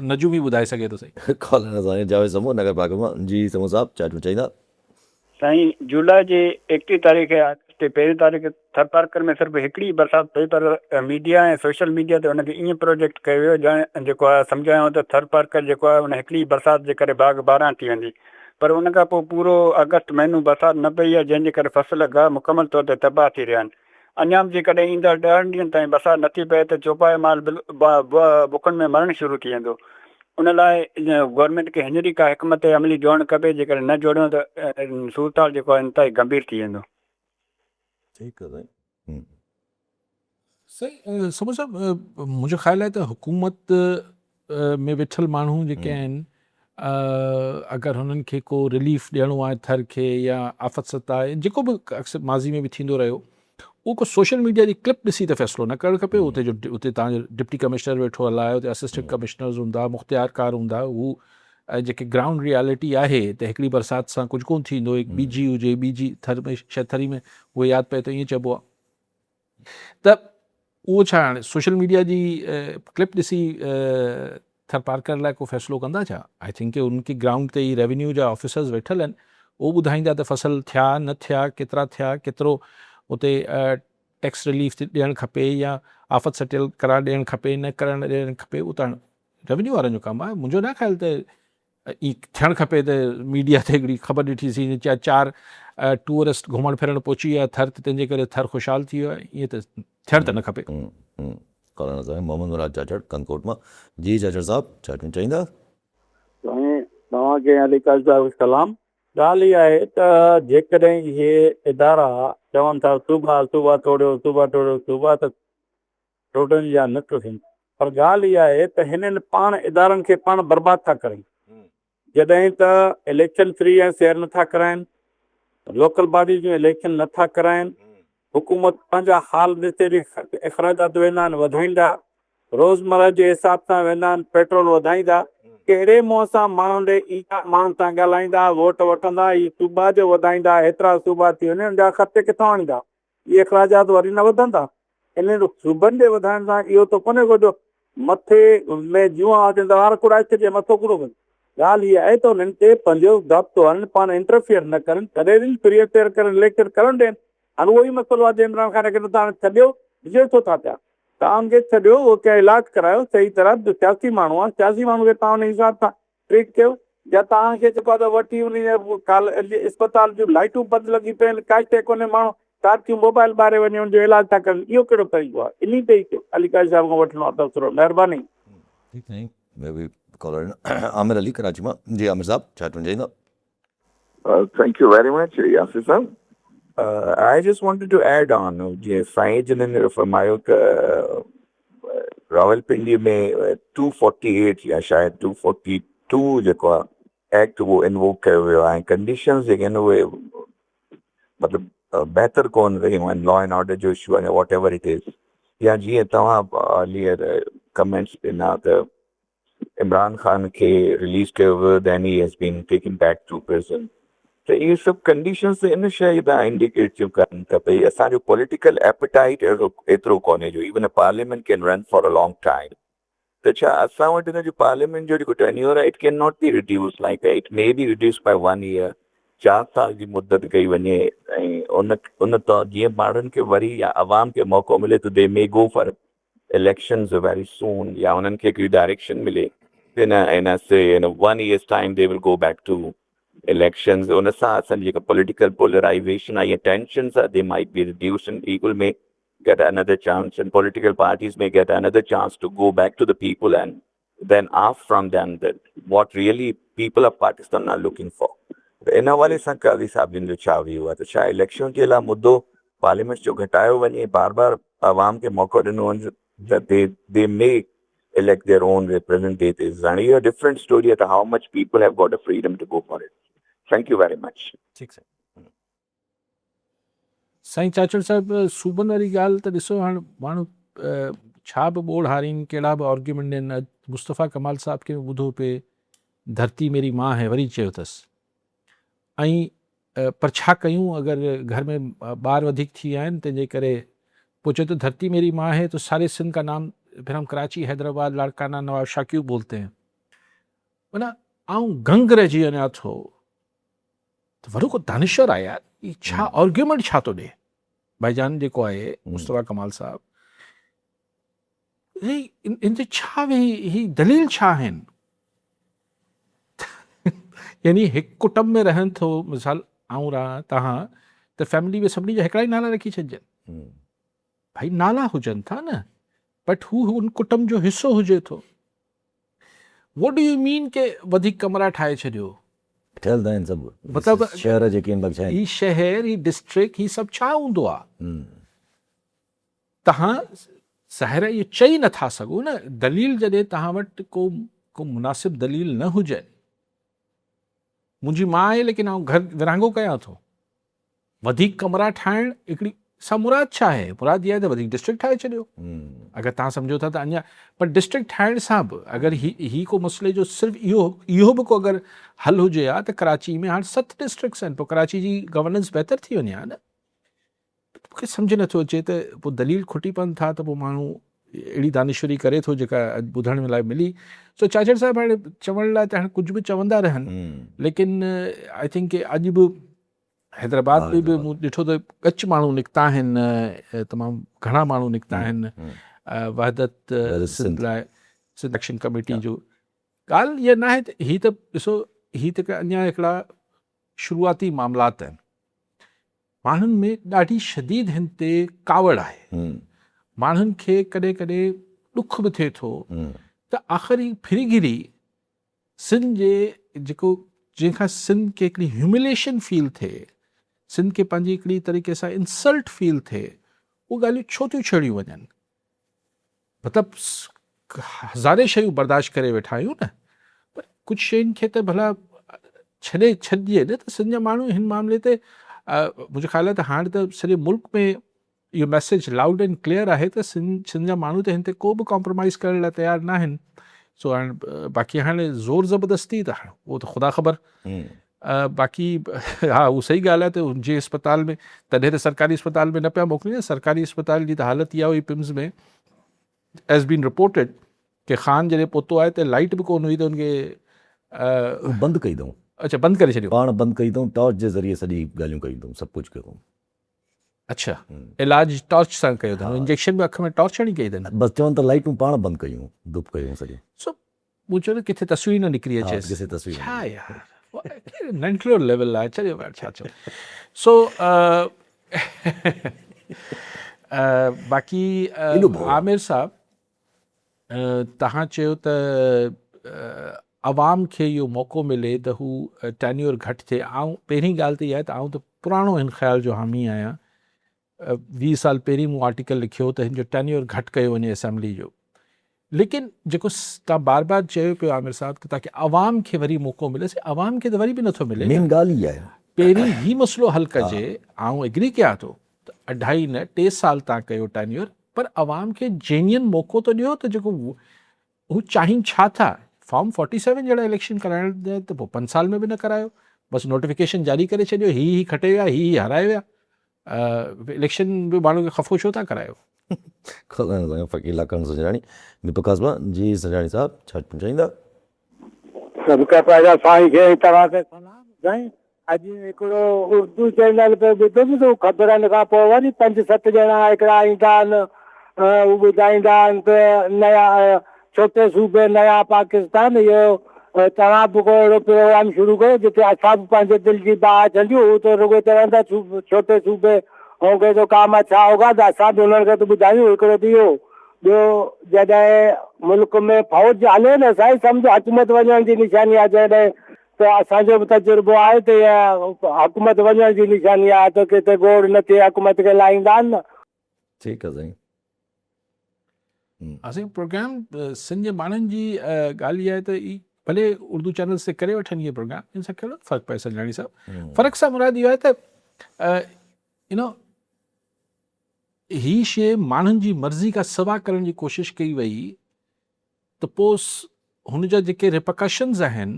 نجومي ٻڌائي سگهي ٿو سائين. کولڻ سائين جاويد سمون نگر پارڪ مان جي سمون صاحب چاچ ۾ چئيندا. سائين جولاء جي 31 تاريخ يا آگسٽ جي پهرين تاريخ ٿرپارڪر ۾ صرف هڪڙي ئي برسات پئي پر ميڊيا ۽ سوشل ميڊيا تي ان کي ائين پروجيڪٽ ڪيو ويو ڄڻ جيڪو آهي سمجهايو ته ٿرپارڪر جيڪو آهي ان هڪڙي ئي برسات جي ڪري باغ باران ٿي ويندي پر ان کان پوء پورو آگسٽ مهينو برسات نه پئي آهي جنهن جي ڪري فصل گاهه مڪمل طور تي تباهه ٿي رهيا آهن اڃا به جيڪڏهن ايندڙ ڏهن ڏينهن تائين برسات نٿي پئي ته چوپايو مال بکن ۾ مرڻ شروع ٿي ويندو ان لاء گورنمينٽ کي هينئر ئي ڪا حڪمت عملي جوڙڻ کپي، جيڪڏهن نه جوڙيو ته صورتحال جيڪو آهي انتهائي گنڀير ٿي ويندو. ٺيڪ آهي سائين. سائين سمون صاحب منهنجو خيال آهي ته حڪومت ۾ ويٺل ماڻهو جيڪي آهن اگر هنن کي ڪو رليف ڏيڻو آهي ٿر کي يا آفت ستا جيڪو به اڪثر ماضي ۾ به ٿيندو رهيو اهو ڪو سوشل ميڊيا جي ڪلپ ڏسي ته فيصلو نه ڪرڻ کپي اتي جو اتي تان جو ڊپٽي ڪمشنر ويٺو هلائي اتي اسسٽنٽ ڪمشنرز هوندا مختيار ڪار هوندا هو جيڪي گرائونڊ ريالٽي آهي ته هڪڙي برسات سان ڪجهه ڪون ٿيندو هڪ ٻيجي هجي ٻيجي ٿر ۾ شايد ٿري ۾ اهو ياد پئي ته ائين چئبو آهي ته اهو ڇا هاڻي سوشل ميڊيا جي ڪلپ ڏسي ٿرپارڪر لاء ڪو فيصلو ڪندا ڇا؟ I think انهن کي گرائونڊ تي ئي ريونيو جا آفيسرز ويٺل آهن اهو ٻڌائيندا ته فصل ٿيا نه ٿيا ڪيترا ٿيا ڪيترو اتي ٽيڪس رليف ڏيڻ کپي يا آفت سٽيل قرار ڏيڻ کپي نه ڪرڻ ڏيڻ کپي اهو ته ريونيو وارن جو ڪم آهي منهنجو نه خيال ته ائين ٿيڻ کپي ته ميڊيا تي هڪڙي خبر ڏٺي سين چا چار ٽوئرسٽ گهمڻ ڦرڻ پهچي ويا ٿر ته تنهن جي ڪري ٿر خوشحال ٿي ويو آهي ائين ته ٿيڻ ته نه کپي. ڪالاڻا صاحب محمد مراد چاچڙ ڪنڌڪوٽ مان جي چاچڙ صاحب ڇا چوڻ چاهيندا. سائين توهان کي علي قاضي صاحب کي سلام. ڳالهه اها آهي ته جيڪڏهن اهي ادارا چون ٿا صوبا صوبا ٽوڙيو صوبا ٽوڙيو صوبا ته ٽوڙن يا نه ٽوڙين پر ڳالهه اها آهي ته هنن پاڻ ادارن کي پاڻ برباد ٿا ڪرين جڏهن ته اليڪشن فري ۽ فيئر نٿا ڪرائين لوڪل باڊيز جون اليڪشن نٿا ڪرائين حڪومت پنهنجا حال ڏسي اخراجات ويندا آهن وڌائيندا روزمره جي حساب سان ويندا آهن پيٽرول وڌائيندا ڪهڙي منهن سان ماڻهن ڏي ايندا ماڻهن سان ڳالهائيندا ووٽ وٺندا هي صوبا جو وڌائيندا هيترا صوبا ٿي وڃن ان جا خرچ ڪٿان آڻيندا اهي اخراجات وري نه وڌندا. انهن صوبن جي وڌائڻ سان اهو ته ڪونهي ڪو جو مٿي ۾ جونئان هجن ته وار ڪوڙائي ڇڏجي مٿو ڪوڙو ڪن. ڳالهه هيء آهي ته انهن تي پنهنجو ضابطو آڻين، پاڻ انٽرفيئر نه ڪرن، ڇڏي ڏين، فري ۽ فيئر ڪرن، اليڪشن ڪرڻ ڏين. هاڻ اهو ئي مسئلو آهي جو عمران خان کي نه ته هاڻي ڇڏيو، ڏسجي ڇو ٿا پيا. توهان ان کي ڇڏيو، اهو ڪنهن علاج ڪرايو، صحيح طرح جو سياسي ماڻهو آهي، سياسي ماڻهو کي توهان ان حساب سان ٽريٽ ڪيو يا توهان کي جيڪو آهي ته وٺي وڃي ڪالهه اسپتال جون لائٽون بند لڳي پيون آهن ڪائي شيء ڪونهي ماڻهو ٽارچون موبائل ٻاري وڃي ان جو علاج ٿا ڪرن اهو ڪهڙو طريقو آهي انهي تي ئي علي قاضي صاحب کان وٺڻو آهي تبصرو مهرباني. ٺيڪ سائين ٻيو به ڪالر آهن عامر علي ڪراچي مان جي عامر صاحب ڇا چوڻ چاهيندا. Thank you very much Yasir صاحب I just wanted to add on جيئن سائين جن فرمايو ته راولپنڊي ۾ 248 يا شايد 242 جيڪو آهي ايڪٽ اهو انووڪ ڪيو ويو آهي ۽ ڪنڊيشنز جيڪي آهن اهي مطلب بهتر ڪون رهيون آهن لا اينڊ آرڊر جو اشو آهي واٽ ايور it از يا جيئن توهان ارليئر ڪمينٽس ڏنا ته عمران خان کي رليز ڪيو ويو then he has been taken back to prison ته اهي سڀ ڪنڊيشنز ته ان شيء ڏانهن انڊيڪيٽ ٿيون ڪن ته ڀئي اسان جو پوليٽيڪل ايپيٽائيٽ اهڙو ايترو ڪونهي جو even a parliament can run for a long time ته ڇا اسان وٽ ان جو پارليامينٽ جو جيڪو ٽينيور آهي it can not be reduce like it may be reduce by one year چار سال جي مدت ڪئي وڃي ۽ ان ان جيئن ماڻهن کي وري يا عوام کي موقعو ملي ته the may go for elections very soon يا انهن کي هڪڙي ڊائريڪشن ملي ته in in say in one years time they will go back to elections ان سان اسان جي جيڪا پوليٽيڪل پولرائيزيشن آهي يا ٽينشنز آهي they might be reduced and people may get another chance and political parties may get another chance to go back to the people and then ask from them that what really people of Pakistan are looking for. ته ان حوالي سان قاضي صاحب جن جو ڇا ويو آهي ته ڇا اليڪشن جي لاء مدو پارليامينٽ جو گهٽايو وڃي بار بار عوام کي موقعو ڏنو وڃي ته they they may elect their own representatives هاڻي اها ڊفرنٽ اسٽوري آهي ته how much people have got a freedom to go for it thank you very much. ٺيڪ سائين. سائين چاچڙ صاحب صوبن واري ڳالهه ته ڏسو هاڻ ماڻهو ڇا به ٻوڙ هارين ڪهڙا به آرگيومينٽ ڏين اڄ مصطفيٰ ڪمال صاحب کي به ٻڌو پئي ڌرتي ميري ماں هي وري چيو اٿس ۽ پر ڇا ڪيون اگر گهر ۾ ٻار وڌيڪ ٿي ويا آهن تنهن جي ڪري پوء چئي ٿو ڌرتي ميري ماں هي تو ساري سنڌ کا نام پھر هم ڪراچي حيدرآباد لاڙڪانا نواب شاھ کيون بولتي هين معنيٰ آئون گنگ رهجي وڃان ٿو ته وڏو ڪو دانشور آهي يار هي ڇا آرگيومينٽ ڇا ٿو ڏي ڀائي جان جيڪو آهي مصطفيٰ ڪمال صاحب هي ان تي ڇا ويهي هي دليل ڇا آهن يعني هڪ ڪٽنب ۾ رهن ٿو مثال آئون رهان تهان ته فيملي ۾ سڀني جا هڪڙا ئي نالا رکي ڇڏجن ڀائي نالا هجن ٿا نه بٽ هو ان ڪٽنب جو حصو هجي ٿو what do you مين ڪي وڌيڪ ڪمرا ٺاهي ڇڏيو. ٺهيل ته آهن سڀ مطلب شهر جيڪي آهن باقي ڇا آهن. هي شهر هي ڊسٽرڪٽ هي سڀ ڇا هوندو آ. تهان ظاهر آهي اهو چئي نه ٿا سگهو نه دليل جڏهن تهان وٽ ڪو ڪو مناسب دليل نه هجن. منهنجي ماء آهي ليڪن آئون گهر ورهاڱو ڪيان ٿو. وڌيڪ ڪمرا ٺاهڻ هڪڙي سان مراد ڇا آهي؟ مراد اها آهي ته وڌيڪ ڊسٽرڪٽ ٺاهي ڇڏيو. اگر توهان سمجهو ٿا ته اڃا پر ڊسٽرڪٽ ٺاهڻ سان به اگر هي هي ڪو مسئلي جو صرف اهو اهو به ڪو اگر حل هجي ها ته ڪراچي ۾ هاڻ 7 ڊسٽرڪٽس آهن پوء ڪراچي جي گورننس بهتر ٿي وڃي ها نه. مون کي سمجهه نٿو اچي ته پوء دليل کٽي پون ٿا ته پوء ماڻهو اهڙي دانشوري ڪري ٿو جيڪا اڄ ٻڌڻ لاء ملي. سو چاچڙ صاحب هاڻي چوڻ لاء ته هاڻي ڪجهه به چوندا رهن ليڪن I think اڄ به حيدرآباد ۾ به مون ڏٺو ته ڳچ ماڻهو نڪتا آهن تمام گهڻا ماڻهو نڪتا آهن وحدت سنڌ لاء سنڌ ايڪشن ڪميٽي جو ڳالهه اها ناهي ته هي ته ڏسو هي ته اڃا هڪڙا شروعاتي معاملات آهن ماڻهن ۾ ڏاڍي شديد هن تي ڪاوڙ آهي ماڻهن کي ڪڏهن ڪڏهن ڏک به ٿئي ٿو ته آخر هي ڦري گهري سنڌ جي جيڪو جنهن کان سنڌ کي هڪڙي هيومليشن فيل ٿئي، سنڌ کي پنهنجي هڪڙي طريقي سان انسلٽ فيل ٿئي، اهي ڳالهيون ڇو ٿيون ڇيڙيون وڃن؟ مطلب هزارين شيون برداشت ڪري ويٺا آهيون نه، پر ڪجهه شين کي ته ڀلا ڇڏي ڇڏجي نه ته سنڌ جا ماڻهو هن معاملي تي منهنجو خيال آهي ته هاڻ ته سڄي ملڪ ۾ اهو ميسيج لائوڊ اينڊ ڪليئر آهي ته سنڌ سنڌ جا ماڻهو ته هن تي ڪو به ڪامپرومائيز ڪرڻ لاء تيار ناهن سو هاڻ باقي هاڻي زور زبردستي ته هاڻ اهو ته خدا خبر باقي ها اهو صحيح ڳالهه آهي ته جي اسپتال ۾ تڏهن ته سرڪاري اسپتال ۾ نه پيا موڪلين سرڪاري اسپتال جي ته حالت اها هئي پمز ۾ ايز بين رپورٽيڊ ڪي خان جڏهن پهتو آهي ته لائيٽ به ڪونه هئي ته ان کي بند ڪئي اٿئون. اڇا بند ڪري ڇڏيو. پاڻ بند ڪئي اٿئون ٽارچ جي ذريعي سڄي ڳالهيون ڪيون اٿئون سڀ ڪجهه ڪيو اٿئون. اڇا علاج ٽارچ سان ڪيو اٿن انجيڪشن به اک ۾ ٽارچ هڻي ڪئي اٿن. بس چون ته لائيٽون پاڻ بند ڪيون ڌپ ڪيون سڄو. سو مون چيو ته ڪٿي تصوير نه نڪري اچيس. ڪٿي تصوير ڇا يار ننڍڙو ليول آهي ڇڏيو يار ڇا چئون سو باقي عامر صاحب توهان چيو ته عوام کي اهو موقعو ملي ته هو ٽينيور گهٽ ٿئي، آئون پهرين ڳالهه ته اها آهي ته آئون ته پراڻو هن خيال جو حامي آهيان، 20 سال پهرين مون آرٽيڪل لکيو هو ته هن جو ٽينيور گهٽ ڪيو وڃي اسيمبلي جو، ليڪن جيڪو توهان بار بار چيو پيو عامر صاحب ته تاڪه عوام کي وري موقعو ملي، سي عوام کي ته وري به نٿو ملي نه، مين ڳالهه اها آهي. پهرين هي مسئلو حل ڪجي، آئون ايگري ڪيان ٿو ته اڍائي نه ٽي سال توهان ڪيو ٽينيور پر عوام کي جينين موقعو ته ڏيو ته جيڪو هو چاهين ڇا ٿا. فارم فورٽي سيون جهڙا اليڪشن ڪرائڻ ته پوء پنج سال ۾ به نه ڪرايو بس نوٽيفڪيشن جاري ڪري ڇڏيو هي هي کٽي ويا هي هي هارائي ويا اليڪشن به ماڻهن کي خفو ڇو ٿا ڪرايو. فقير لاکڻ سنجراڻي ميرپورخاص مان جي سنجراڻي صاحب ڇا چوڻ چاهيندا. صدقه پيدا سائين کي ۽ توهان کي سلام سائين اڄ هڪڙو اردو چينل پيو ٻڌم ته خبرن کان پوء وري پنج ست ڄڻا هڪڙا ايندا آهن هو ٻڌائيندا آهن ته نيا ڇوٽي صوبي نيا پاڪستان اهو توهان به ڪو اهڙو پروگرام شروع ڪيو جتي اسان به پنهنجي دل جي باهه ڇڏيون. هو ته رڳو چون ٿا ڇوٽي صوبي هونگي تو ڪام اڇا هوگا ته اسان به انهن کي ته ٻڌايون. هڪڙو ته اهو، ٻيو جڏهن ملڪ ۾ فوج هلي نه سائين سمجهو حڪومت وڃڻ جي نشاني آهي جڏهن ته اسان جو به تجربو آهي ته اها حڪومت وڃڻ جي نشاني آهي ته ڪٿي گوڙ نه ٿئي حڪومت کي لاهيندا آهن نه. ٺيڪ آهي سائين. اسين پروگرام سنڌ جي ماڻهن جي ڳالهه اها آهي ته ڀلي اردو چينلز تي ڪري وٺن اهي پروگرام ان سان ڪهڙو فرق پئي سنجراڻي صاحب فرق سان مراد اهو آهي ته يو نو هي شي ماڻهن جي مرضي کان سوا ڪرڻ جي ڪوشش ڪئي وئي ته پوء هن جا جيڪي ريپرڪشنز آهن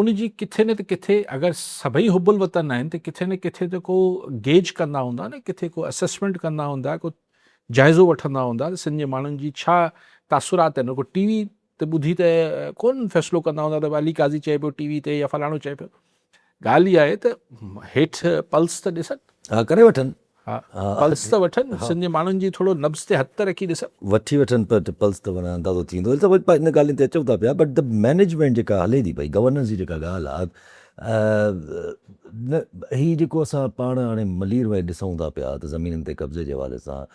ان جي ڪٿي نه ته ڪٿي اگر سڀئي حب الوطن آهن ته ڪٿي نه ڪٿي ته ڪو گيج ڪندا هوندا نه ڪٿي ڪو اسسمينٽ ڪندا هوندا ڪو جائزو وٺندا هوندا ته سنڌ جي ماڻهن جي ڇا تاثرات آهن رڳو ٽي وي تي ٻڌي ته ڪون فيصلو ڪندا هوندا ته علي قاضي چئي پيو ٽي وي تي يا فلاڻو چئي پيو ڳالهه اها آهي ته هيٺ پلس ته ڏسن. ها ڪري وٺن. ها پلس ته وٺن سنڌ جي ماڻهن جي ٿورو نبض تي هٿ ته رکي ڏسن. وٺي وٺن پر پلس ته معنيٰ اندازو ٿيندو ته وري ان ڳالهين تي اچون ٿا پيا بٽ the management جيڪا هلي ٿي پئي گورننس جي جيڪا ڳالهه آهي نه هي جيڪو اسان پاڻ هاڻي ملير ۾ ڏسون ٿا پيا ته زمينن تي قبضي جي حوالي سان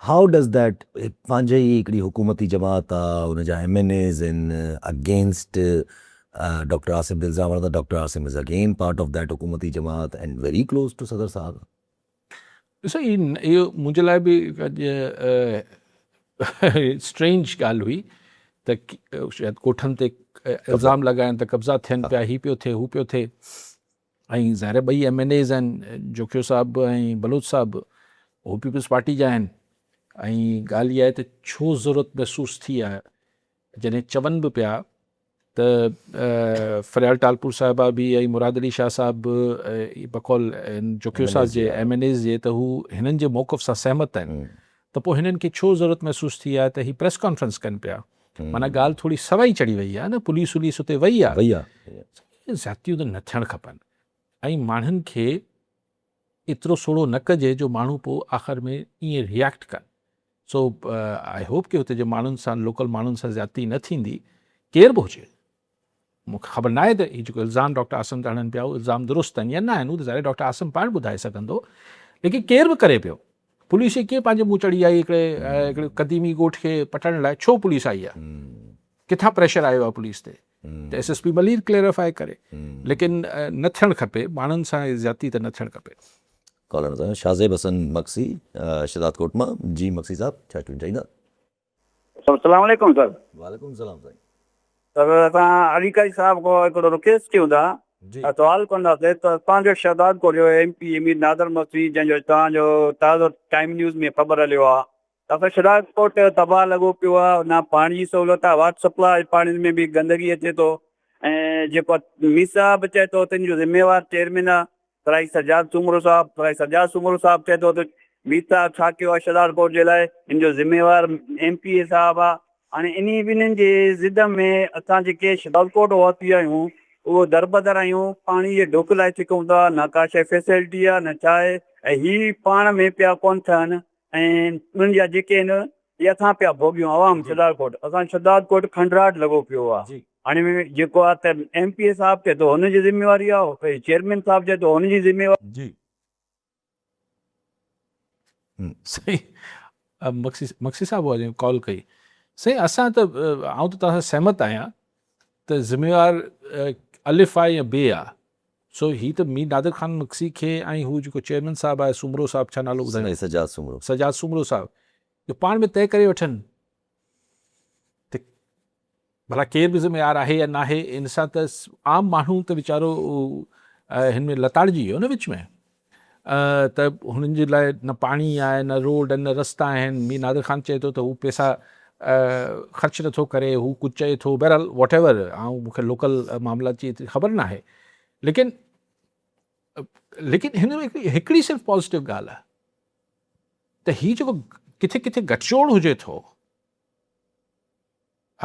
هائو ڊز that پنهنجي ئي هڪڙي حڪومتي جماعت آ ان جا ايم اين ايز آهن اگينسٽ ڊاڪٽر عاصم تي الزام هڻندا doctor Asim is again part of that حڪومتي جماعت اينڊ ويري ڪلوز ٽو صدر صاحب. ڏسو هي اهو منهنجي لاء به اڄ اسٽرينج ڳالهه هئي ته شايد ڳوٺن تي الزام لڳائن ته قبضا ٿين پيا هي پيو ٿئي هو پيو ٿئي ۽ ظاهر آهي ٻئي ايم اين ايز آهن جوکيو صاحب به ۽ بلوچ صاحب به هو پيپلز پارٽي جا آهن ۽ ڳالهه اها آهي ته ڇو ضرورت محسوس ٿي آهي جڏهن چون به پيا ته فريال ٽالپور صاحبه به ۽ مراد علي شاهه صاحب به بقول جوکيو صاحب جي ايم اين ايز جي ته هو هنن جي موقف سان سهمت آهن ته پوء هنن کي ڇو ضرورت محسوس ٿي آهي ته هي پريس ڪانفرنس ڪن پيا معنيٰ ڳالهه ٿوري سوائي چڙهي وئي آهي نه پوليس وليس اتي وئي آهي اهي زيادتيون ته نه ٿيڻ کپن ۽ ماڻهن کي ايترو سوڙهو نه ڪجي جو ماڻهو پوء آخر ۾ ائين ريئيڪٽ ڪن. سو I hope ڪي هتي جي ماڻهن سان لوڪل ماڻهن سان زيادتي نه ٿيندي ڪير به هجي. مون کي خبر ناهي ته هي جيڪو الزام ڊاڪٽر عاصم تي هڻن پيا اهو الزام درست آهن يا نه آهن اهو ته ظاهر ڊاڪٽر عاصم پاڻ ٻڌائي سگهندو ليڪن ڪير به ڪري پيو پوليس کي ڪيئن پنهنجي منهن چڙهي آئي هڪڙي هڪڙي قديمي ڳوٺ کي پٽڻ لاء ڇو پوليس آئي آهي ڪٿان پريشر آيو آهي پوليس تي ته S S P Malir clarify ڪري ليڪن نه ٿيڻ کپي ماڻهن سان زيادتي ته نه ٿيڻ کپي. ڪالر سان شاهزيب حسن مگسي شھدادڪوٽ مان جي مگسي صاحب ڇا چوڻ چاهيندا. السلام عليڪم سر. وعليڪم السلام سائين. سر اسان علي قاضي صاحب کان هڪڙو رڪويسٽ ڪيون ٿا سوال ڪنداسين ته اسان جو شھدادڪوٽ جو ايم پي امير نادر مگسي جنهن جو توهان جو تازو ٽائيم نيوز ۾ خبر هليو آ دادا شھدادڪوٽ تباھ لڳو پيو آ نه پاڻي جي سھولت آ واٽر سپلاء پاڻي ۾ به گندگي اچي ٿو ۽ جيڪو مير صاحب چئي ٿو ته ان جو ذميوار چيئرمين آ سرائي سجاد سومرو صاحب سرائي سجاد سومرو صاحب چئي ٿو ته مير صاحب ڇا ڪيو آ شھدادڪوٽ جي لاء ان جو ذميوار ايم پي اي صاحب آ هاڻي انهي ٻنهين جي ضد ۾ اسان جيڪي شھدادڪوٽ واسي آهيون اهو دربدر آهيون پاڻي جي ڍڪ لاء ڇڪون ٿا نه ڪا شي فيسلٽي آ نه ڇا آهي ۽ هي پاڻ ۾ پيا ڪونه ٺهن ۽ انهن جا جيڪي آهن اهي اسان پيا ڀوڳيون عوام شھدادڪوٽ اسان شھدادڪوٽ کنڊراٽ لڳو پيو آ هاڻي جيڪو آ ته ايم پي اي صاحب چئي ٿو هن جي ذميواري آ چيئرمين صاحب چئي ٿو هن جي ذميواري. جي. سائين مگسي مگسي صاحب هئا جنهن ڪال ڪئي سائين اسان ته آئون ته توهان سان سهمت آهيان ته ذميوار الف آهي يا بي آ سو هي ته مير نادر خان مگسي کي ۽ هو جيڪو چيئرمين صاحب آهي سومرو صاحب ڇا نالو ٻڌايو سائين سجاد سومرو. سجاد سومرو صاحب جو پاڻ ۾ طئي ڪري وٺن ته ڀلا ڪير به ذميوار آهي يا ناهي ان سان ته عام ماڻهو ته ويچارو هن ۾ لتاڙجي ويو نه وچ ۾ ته هنن جي لاء نه پاڻي آهي نه روڊ نه رستا آهن مير نادر خان چئي ٿو ته هو پيسا خرچ نٿو ڪري هو ڪجهه چئي ٿو بهرحال واٽ ايور آئون مونکي لوڪل معاملات جي ايتري خبر ناهي ليڪن ليڪن هن ۾ هڪڙي صرف پازيٽو ڳالهه آهي ته هي جيڪو ڪٿي ڪٿي گٺجوڙ هجي ٿو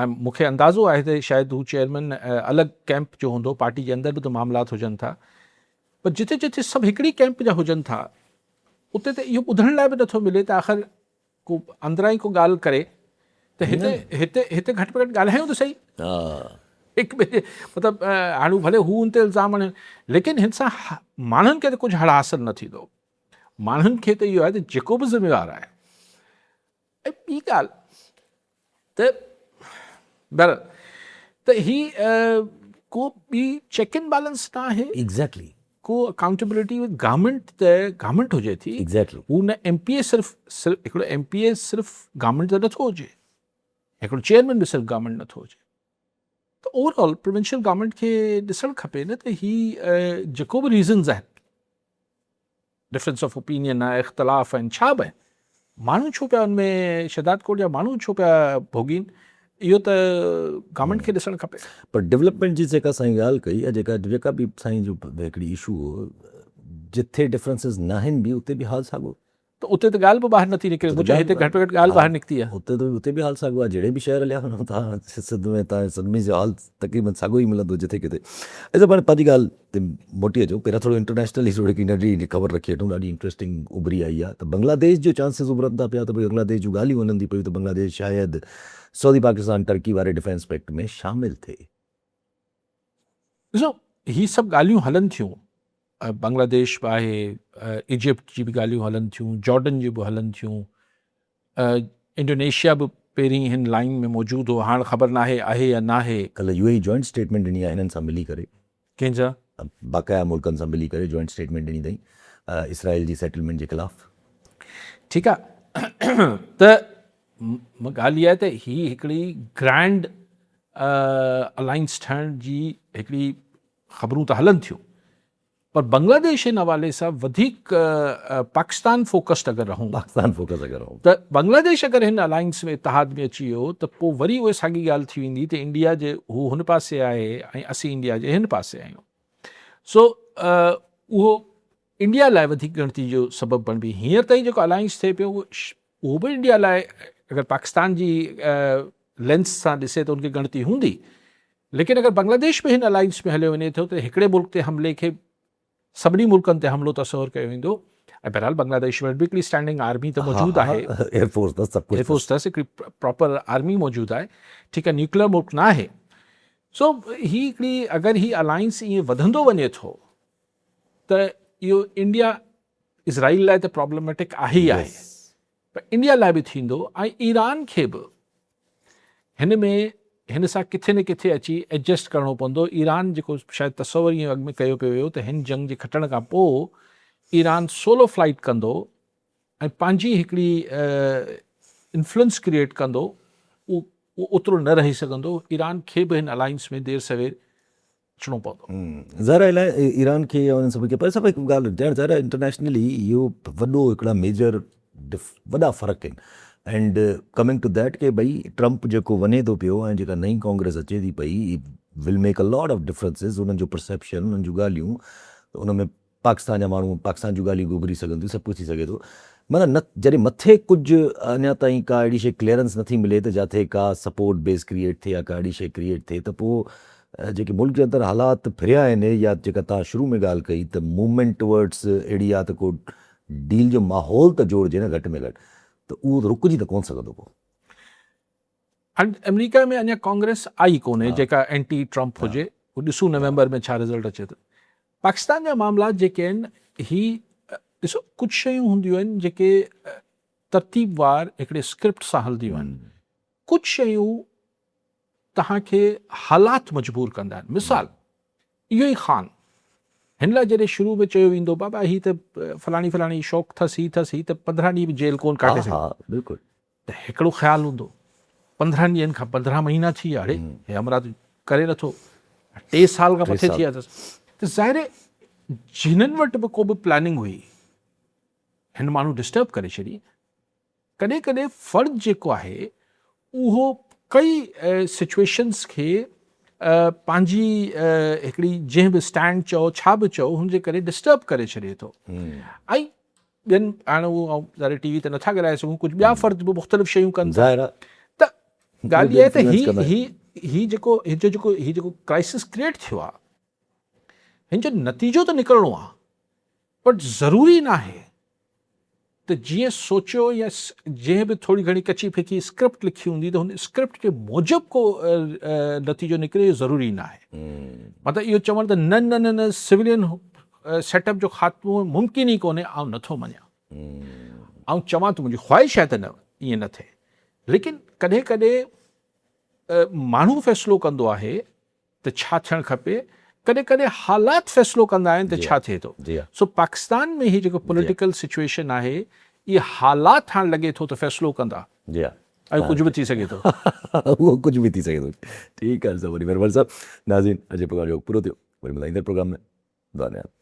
۽ مون کي اندازو آهي ته شايد هو چيئرمين الڳ ڪئمپ جو هوندو، پارٽي جي اندر به ته معاملات هجن ٿا پر جتي جتي سڀ هڪڙي ڪئمپ جا هجن ٿا اتي ته اهو ٻڌڻ لاء به نٿو ملي ته آخر ڪو اندران ئي ڪو ڳالهه ڪري ته هتي هتي هتي گهٽ ۾ گهٽ ڳالهايون ته سهي. هڪ ٻئي مطلب هاڻي ڀلي هو ان تي الزام هڻن ليڪن هن سان ماڻهن کي ته ڪجهه هڙ حاصل نه ٿيندو. ماڻهن کي ته اهو آهي ته جيڪو به ذميوار آهي ۽ ٻي ڳالهه ته بهرحال ته هي ڪو ٻي چيڪ اينڊ بيلنس نه آهي. ايگزيڪٽلي. ڪو اڪائونٽيبلٽي وٿ گورنمينٽ ته گورنمينٽ هجي ٿي. ايگزيڪٽلي. هو نه ايم پي اي صرف صرف هڪڙو ايم پي اي صرف گورنمينٽ ته نٿو هجي. هڪڙو چيئرمين به صرف گورنمينٽ نٿو هجي. ته اوور آل پروونشل گورنمينٽ کي ڏسڻ کپي نه ته هي جيڪو به ريزنز آهن ڊفرنس آف اوپينين آهي اختلاف آهن ڇا به آهن ماڻهو ڇو پيا ان ۾ شهداد ڪوٽ جا ماڻهو ڇو پيا ڀوڳين اهو ته گورنمينٽ کي ڏسڻ کپي. پر ڊولپمينٽ جي جيڪا سائين ڳالهه ڪئي يا جيڪا جيڪا به سائين جو هڪڙي اشو هو جٿي ڊفرنسز ناهن به اتي به حال ساڳو. ته اتي ته ڳالهه به ٻاهر نٿي نڪري مون چيو هتي گهٽ ۾ گهٽ ڳالهه ٻاهر نڪتي آهي. اتي ته اتي به حال ساڳيو آهي جهڙي به شهر هليا وڃو توهان سنڌ ۾ توهان سڀني جو حال تقريبن ساڳيو ئي ملندو جٿي ڪٿي. اچا پاڻ پنهنجي ڳالهه تي موٽي اچون پهريان ٿورو انٽرنيشنل ٿوري هڪڙي ننڍڙي خبر رکي وٺون ڏاڍي انٽريسٽنگ اڀري آئي آهي ته بنگلاديش جو چانسز اڀرن ٿا پيا ته ڀئي بنگلاديش جون ڳالهيون هلن ٿي پيون ته بنگلاديش شايد سعودي پاڪستان ٽرڪي واري ڊفينس پيڪٽ ۾ شامل ٿئي. ڏسو هي سڀ ڳالهيون هلن ٿيون بنگلاديش به آهي ايجپٽ جي به ڳالهيون هلن ٿيون جارڊن جون به هلن ٿيون انڊونيشيا به پهرين هن لائن ۾ موجود هو هاڻ خبر ناهي آهي يا ناهي. ڪلهه يو اي اي جوائنٽ اسٽيٽمينٽ ڏني آهي هنن سان ملي ڪري. ڪنهن سان؟ باقاعده ملڪن سان ملي ڪري جوائنٽ اسٽيٽمينٽ ڏني اٿئي اسرائيل جي سيٽلمينٽ جي خلاف. ٺيڪ آ ته ڳالهه اها آهي ته هي هڪڙي گرينڊ الائنس ٺهڻ جي هڪڙي خبرون ته هلن ٿيون پر بنگلاديش ان حوالي سان وڌيڪ پاڪستان فوڪسڊ اگر رهون پاڪستان فوڪس اگر رهون ته بنگلاديش اگر هن الائنس ۾ اتحاد ۾ اچي ويو ته پوء وري اهي ساڳي ڳالهه ٿي ويندي ته انڊيا جي هو هن پاسي آهي ۽ اسين انڊيا جي هن پاسي آهيون سو اهو انڊيا لاء وڌيڪ ڳڻتي جو سبب بڻبي هينئر تائين جيڪو الائنس ٿئي پيو اهو به انڊيا لاء اگر پاڪستان جي لينس سان ڏسي ته ان کي ڳڻتي هوندي ليڪن اگر بنگلاديش به هن الائنس ۾ هليو وڃي ٿو ته هڪڙي ملڪ تي حملي کي سڀني ملڪن تي حملو تصور ڪيو ويندو ۽ بهرحال بنگلاديش وٽ به هڪڙي اسٽينڊنگ آرمي ته موجود آهي ايئر فورس اٿس سڀ ڪجهه ايئر فورس اٿس هڪڙي پراپر آرمي موجود آهي ٺيڪ آهي نيوڪليئر ملڪ نه آهي سو هي هڪڙي اگر هي الائنس ائين وڌندو وڃي ٿو ته اهو انڊيا اسرائيل لاء ته پرابلميٽڪ آهي ئي آهي پر انڊيا لاء به ٿيندو ۽ ايران کي به هن ۾ هن سان ڪٿي نه ڪٿي اچي ايڊجسٽ ڪرڻو پوندو. ايران جيڪو شايد تصور ائين اڳ ۾ ڪيو پيو ويو ته هن جنگ جي کٽڻ کان پوء ايران سولو فلائيٽ ڪندو ۽ پنهنجي هڪڙي انفلوئنس ڪريئيٽ ڪندو اهو اوترو نه رهي سگهندو. ايران کي به هن الائنس ۾ دير سوير اچڻو پوندو. ظاهر آهي ايران کي يا انهن سڀني کي پر سڀ هڪ ڳالهه ڄڻ ظاهر آهي انٽرنيشنلي اهو وڏو هڪڙا ميجر وڏا فرق آهن اينڊ ڪمنگ ٽو that ڪي ڀئي ٽرمپ جيڪو وڃي ٿو پيو ۽ جيڪا نئين ڪانگريس اچي ٿي پئي will make a lot of differences انهن جو پرسيپشن انهن جون ڳالهيون ان ۾ پاڪستان جا ماڻهو پاڪستان جون ڳالهيون به اڀري سگهن ٿيون سڀ ڪجهه ٿي سگهي ٿو معنيٰ نه جڏهن مٿي ڪجهه اڃا تائين ڪا اهڙي شيء ڪليئرنس نٿي ملي ته جاٿي ڪا سپورٽ بيس ڪريئيٽ ٿئي يا ڪا اهڙي شيء ڪريئيٽ ٿئي ته پوء جيڪي ملڪ جي اندر حالات ڦريا آهن يا جيڪا توهان شروع ۾ ڳالهه ڪئي ته موومينٽ ٽوورڊس اهڙي آهي ته ڪو ڊيل جو ماحول ته جوڙجي نه گهٽ ۾ گهٽ ته اهو رڪجي ته ڪونه سگهندو پوء. هاڻ آمريڪا ۾ اڃا ڪانگريس آئي ڪونهي جيڪا اينٽي ٽرمپ هجي هو ڏسون نومبر ۾ ڇا رزلٽ اچي ٿو پاڪستان جا معاملا جيڪي آهن هي ڏسو ڪجهه شيون هونديون آهن جيڪي ترتيب وار هڪڙي اسڪرپٽ سان هلنديون آهن ڪجهه شيون توهان کي حالات مجبور ڪندا آهن مثال اهو ئي خان هن لاء جڏهن شروع ۾ چيو ويندو بابا هي ته فلاڻي فلاڻي شوق ٿس هي ٿس هي ته 15 ڏينهن به جيل ڪون ڪاٽي سگهي بلڪل ته هڪڙو خيال هوندو 15 ڏينهن کان 15 مهينا ٿي ويا اڙي هي همراهه ته ڪري نٿو 3 سال کان مٿي ٿي ويا اٿس ته ظاهر آهي جنن وٽ به ڪو به پلاننگ هئي هن ماڻهو ڊسٽرب ڪري ڇڏي. ڪڏهن ڪڏهن فرد جيڪو آهي اهو ڪئي سچويشنز کي پنهنجي هڪڙي جنهن به اسٽينڊ چئو ڇا به چئو هن جي ڪري ڊسٽرب ڪري ڇڏي ٿو ۽ ٻين هاڻي اهو آئون ظاهر ٽي وي تي نٿا ڳالهائي سگهون ڪجهه ٻيا فرد به مختلف شيون ڪن ٿا ته ڳالهه اها آهي ته هي هي هي جيڪو هي جو جيڪو هي جيڪو ڪرائسس ڪريئيٽ ٿيو آهي هن جو نتيجو ته نڪرڻو آهي بٽ ضروري ناهي ته جيئن سوچيو يا جنهن به ٿوري گهڻي ڪچي ڦڪي اسڪرپٽ لکي هوندي ته هن اسڪرپٽ جي موجب ڪو نتيجو نڪري اهو ضروري نه آهي. مطلب اهو چوڻ ته نه نه نه نه سولين سيٽ اپ جو خاتمو ممڪن ئي ڪونهي آئون نٿو مڃان. آئون چوان ٿو منهنجي خواهش آهي ته نه ائين نه ٿئي ليڪن ڪڏهن ڪڏهن ماڻهو فيصلو ڪندو آهي ته ڇا ٿيڻ کپي، ڪڏهن ڪڏهن حالات فيصلو ڪندا آهن ته ڇا ٿئي ٿو. سو پاڪستان ۾ هي جيڪو پوليٽيڪل سچوئيشن آهي اهي حالات هاڻ لڳي ٿو ته فيصلو ڪندا ۽ ڪجهه به ٿي سگهي ٿو. اهو ڪجهه به ٿي سگهي ٿو. ٺيڪ آهي صاحب وڏي مهرباني صاحب. ناظرين اڄ جو پروگرام جو وقت پورو ٿيو وري ملان ايندڙ پروگرام ۾ دعا ۾ ياد.